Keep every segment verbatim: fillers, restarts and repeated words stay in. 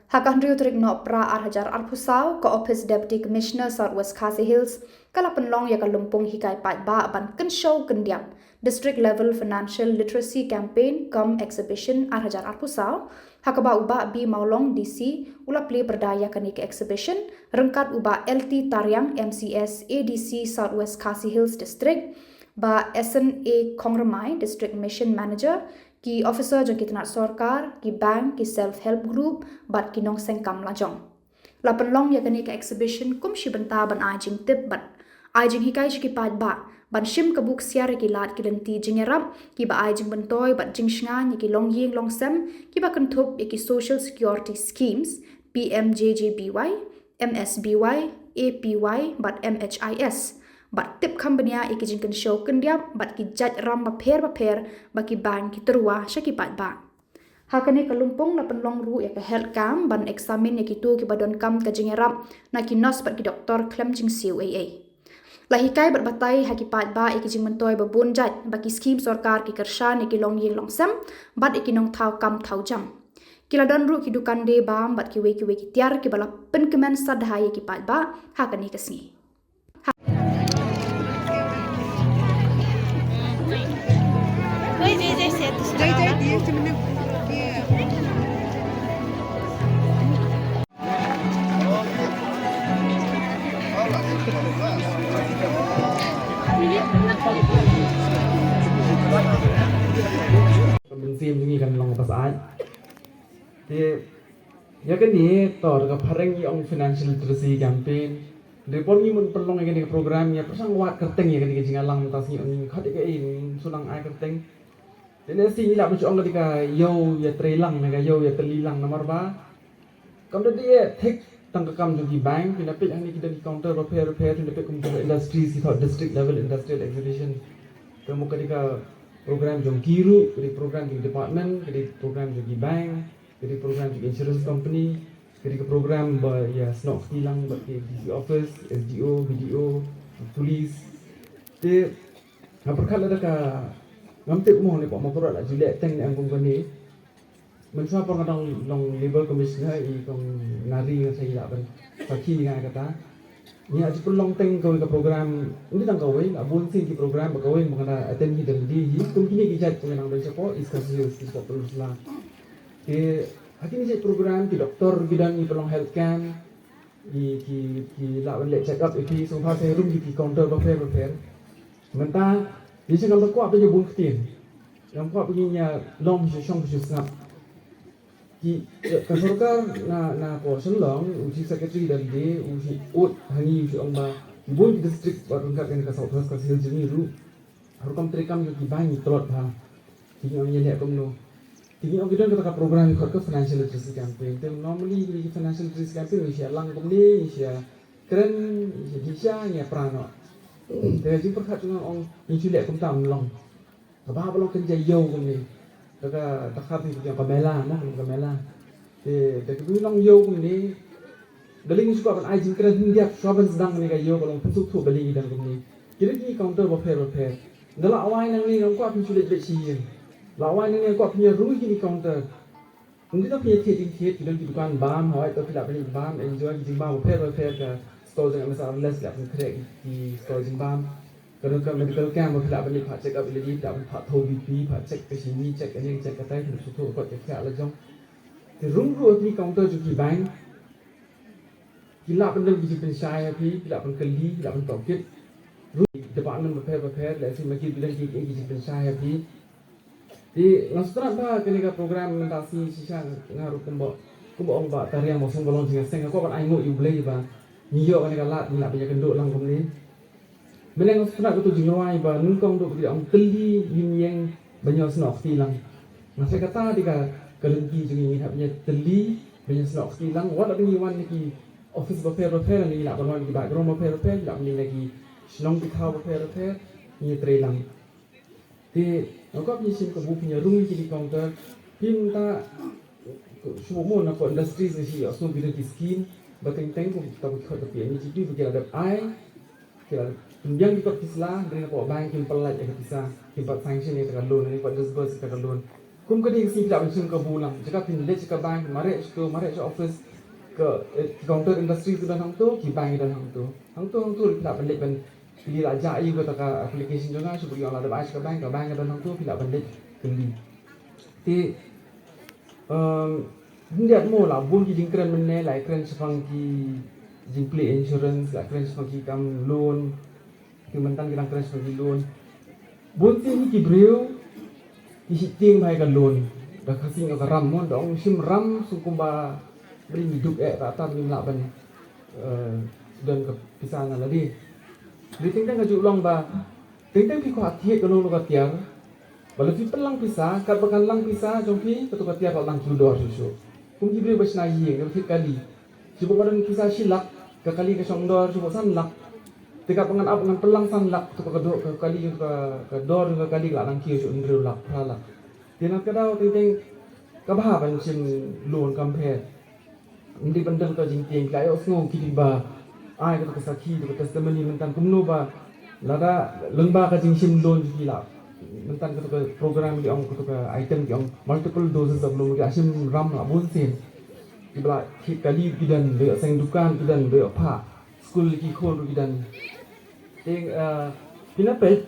Ha ka hynriew tarik Nohprah ar hajar arphew saw, ka Office Deputy Commissioner South West Khasi Hills ka la pynlong ïa ka lympung hikai paidbah ban kynshew kyndiap District Level Financial Literacy Campaign cum Exhibition ar hajar arphew saw, ha kaba u Bah B Mawlong, D C, u la plie pyrda ïa kane ka exhibition, ryngkat u Bah L T Tariang, M C S, A D C South West Khasi Hills District, Bah Eson A Khongramai, District Mission Manager, ki officer jong ki tnat sorkar, ki bank, ki self help group, bad ki nongseng kam lajong. La pynlong ïa kane ka exhibition kum shi bynta ban ai jingtip bad ai jinghikai sha ki paidbah ban shim kabu ksiar ïa ki lad ki lynti jingïarap kiba ai jingmyntoi bad jingshngaiñ ïa ki longïing longsem kiba kynthup ïa ki Social Security Schemes, P M J J B Y, M S B Y, A P Y bad M H I S, bad tip kham bniah ïa ki jingkynshew kyndiap bad ki jait ram bapher bapher ba ki bank ki tyrwa sha ki paidbah. Ha kane ka lympung la pynlong ruh ïa ka health camp ban examine ïa kito kiba donkam ka jingïarap na ki nurse bad ki doktor khlem jingsiew ei ei. La hikai bad batai ha ki paidbah ïa ki jingmyntoi ba bun jait ba ki skhim sorkar ki kyrshan ïa ki longïing longsem bad ïa ki nongthaw kam thaw jam. Ki la don ruh ki dukan de bam bad kiwei kiwei ki tiar kiba la pynkmen satia ïa ki paidbah ha kane ka sngi. Ka mynsiem jong ngi kan long ba sah. Te ïa kane to ka phareng ïa ong financial literacy campaign. Dei por ngi mut pynlong ïa kane ka program ïa pyrshang wad kyrteng ïa kane ka jingïalang mynta sngi ong khot ïa ka ei shu nang ai kyrteng. Te ne si ngi lah ban shu ong ka dei ka ïew ïa trei lang ne ka ïew ïa tylli lang namar ba kam da dei thik tang ka kam jong ki bank, phin da peit hangne ki don ki counter bapher bapher, phin da peit kum ki industries ki thok district level industrial exhibition. Ka mut ka dei ka program jong ki ruh, ka dei program jong ki department, ka dei program jong ki bank, ka dei program jong ki insurance company, ka dei ka program ba ïa snoh kti lang bad ki D C office, S D O, B D O, police. Te nga pyrkhat lada ka ngam tip mo ne pok ma pyrkhat la ju leh teng ne ang kum kane. Mynshuwa por nga dang long Labour Commissioner i kong Nari nga sa i lah ban sakhi nga kata. Ngi aju pynlong teng kawei ka program, ym dei tang kawei, la bun sien ki program ba kawei ba nga da attend hi dang di hi, kum kine ki jait ba nga dang don shapoh East Khasi Hills, shapoh Pynursla. Te ha kine jait program ki doktor ki don ngi pynlong health camp, ki ki ki lah ban leh check up ïa phi, sngewbha sa ïarum ki counter bapher bapher. Mynta ïa sha ngam da kwah ba ïa bun ktien. Ngam kwah ba ngin ïa long shu shong shu sngap. Ki ka sorkar na na pdeng Shillong, u Chief Secretary da lade u shu ud ha ngi u shu ong ba ki bun ki district bad ryngkat kane ka South West Khasi Hills jong ngi ruh ha rukom treikam jong ki bank ngi tlot bha. Te ngi ong ïa leh kumno? Te ngi ong ki don kata ka program ngi khot ka financial literacy campaign. Te normally ki financial literacy campaign ngi shu ïa lang kumne, ngi shu ïa kren, ngi shu ïa dih sha, ngi ïa pra noh. Te ka jingpyrkhat jong nga ong ngi shu leh kumta ym long. Kaba hap long kynja ïew kumne. Te ka dkhar te ka mela mo, ka mela. Te te ka long ïew kumne. Balei ngi shu kwah ban ai jingkren khyndiat shuwa ban sdang kane ka ïew ka long pynsngewthuh balei ngi dang kumne. Ki dei ki counter bapher bapher. Nga la wai nangne ngam kwah phin shu leit beit sha ïing. La wai nangne ngam kwah phin ïa rung ïa kine ki counter. Kum kita phi ïa thied jingthied, ki don ki dukan bam, hooid to phi lah ban leit bam, enjoy ki jingbam bapher bapher, ka stall jong M S R L S lah ban khreh ki stall jingbam. Ka don ka medical camp ba phi lah ban leit phah check up ïa lade, phi lah ban phah thew B P, phah check ka shini, check kane, check katai, phi lah shu thew record ka khiah la jong. Te rung ruh ha ki counter jong ki bank, ki lah ban don ki jingpynshai ha phi, ki lah ban kylli, ki lah ban tohkit. Rung department bapher bapher, lehse ma ki don ki ki jingpynshai ha phi. Te nga sngewtynnat ba kane ka program mynta sngi shisha nga ruh kumba kumba ong Bah Tariang ba sngewbha long jingïaseng, nga kwah ban ainguh ïa U Blei ba ngi ïoh kane ka lad ngi lah ban ïakynduh lang kumne. Mynne nga sngewtynnat kato jingrwai ba nyngkong duh ba ki ong tylli ym ïeng ban ïoh snoh kti lang. Nga sngew kata dei ka lynti jong ngi, ngi hap ïa tylli ban ïoh snoh kti lang. Wat la ngi wan na ki office bapher bapher, ngi lah ban wan na ki background bapher bapher, ngi lah ban wan na ki shnong ki thaw bapher bapher, ngi trei lang. Te nga kwah phin ïa shim kabu phin ïa rung ïa kine ki counter. Phi mynta shu mo na ko industries ngi shu ïohsngew ki don ki scheme ba teng teng kum ta ba ki khot ka P M E G P ba ki la dep ai, ki la pynbiang ki kot ki sla, hynrei na ko bank kim pat lait ïa ka pisa, kim pat sanction ïa ka loan, kim pat disburse ïa ka loan. Kum ka dei ka sngi phi lah ban shim kabu lang. Jaka phin leit sha ka bank, mareh sha tu, mareh sha office, ka, eh, ki counter industry ki don hangtu, ki bank ki don hangtu. Hangtu, hangtu phi lah ban leit ban, phi lah jah ïa kata ka application jong nga, shu phi ong lah da ba ai sha ka bank, ka bank ki don hangtu, phi lah ban leit kylli. Te, um, hyndiat mo lah bun ki jingkren mynne, lah kren shaphang ki jingplie insurance, lah kren shaphang ki kam loan, ki mynta ki dang kren shaphang ki loan. Bun sien hi ki briew ki sheptieng bha ïa ka loan. Da ka sing ka ram mo, da ong shim ram sngewbha kumba ba dei ngi duk eh, ta ta ngim lah ban, eh, don ka pisa na lade. Dei teng teng ka ju long ba teng teng phi kwah thied ka nongno ka tiar. Ba lada phi pynlang pisa, katba kan lang pisa jong phi, kato ka tiar ka lang kiew dor shuh shuh. Kum ki briew ba shna ïing, ba thied kali. Shu ba don pisa shi lak, ka kali ka shong dor shu ba san lak. Te katba ngan ap ngan pynlang san lak, to ka dor ka kali ka, ka dor ka kali ka la lang kiew shuh hynriew lak, phra lak. Te na ka daw teng teng ka bha ban shim loan kam pher. Ym dei ban don ka jingtieng, ka ïohsngew ki dei ba ai ka, ka sakhi, ka testimony mynta kumno ba lada lyngba ka jingshim loan ki la, mynta kato ka program ki ong, kato ka item ki ong multiple doses of loan, ki la shim ram la bun sien. Ki ba la thied kali ki don, ba ïoh seng dukan ki don, ba ïoh phah skul ki khun ki don. Te, eh, phi na peit,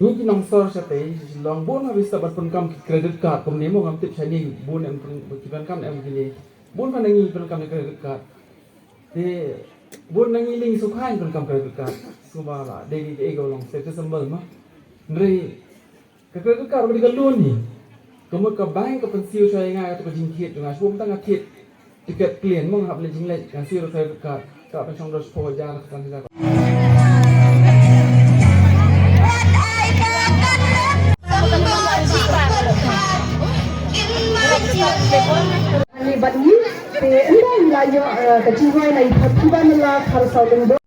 ngi ki nongsor shatei sha Shillong bun ha bista ban pyndonkam ki credit card kumne mo, ngam tip shane bun em pyn-, ki pyndonkam em kine. Bun ha ngi pyndonkam ki credit card. Te bun na ngi lei sngewkhlaiñ pyndonkam credit card. Sngewbha la dei kaei ka long status symbol mo. Hynrei ka credit card ba dei ka loan hi. Ka mut ka bank ka pynsiew shuwa ïa nga ïa kato ka jingthied jong nga, shuwa mynta nga thied tiket plane mo, nga hap leit jingleit, nga siew da ka credit card, ka pynshong dor shiphew hajar, ka san hajar. Ni bad ni, te ynda la ïoh, eh, ka jingrwai na i Phathiba Nyllakha Kharsawlyngbor.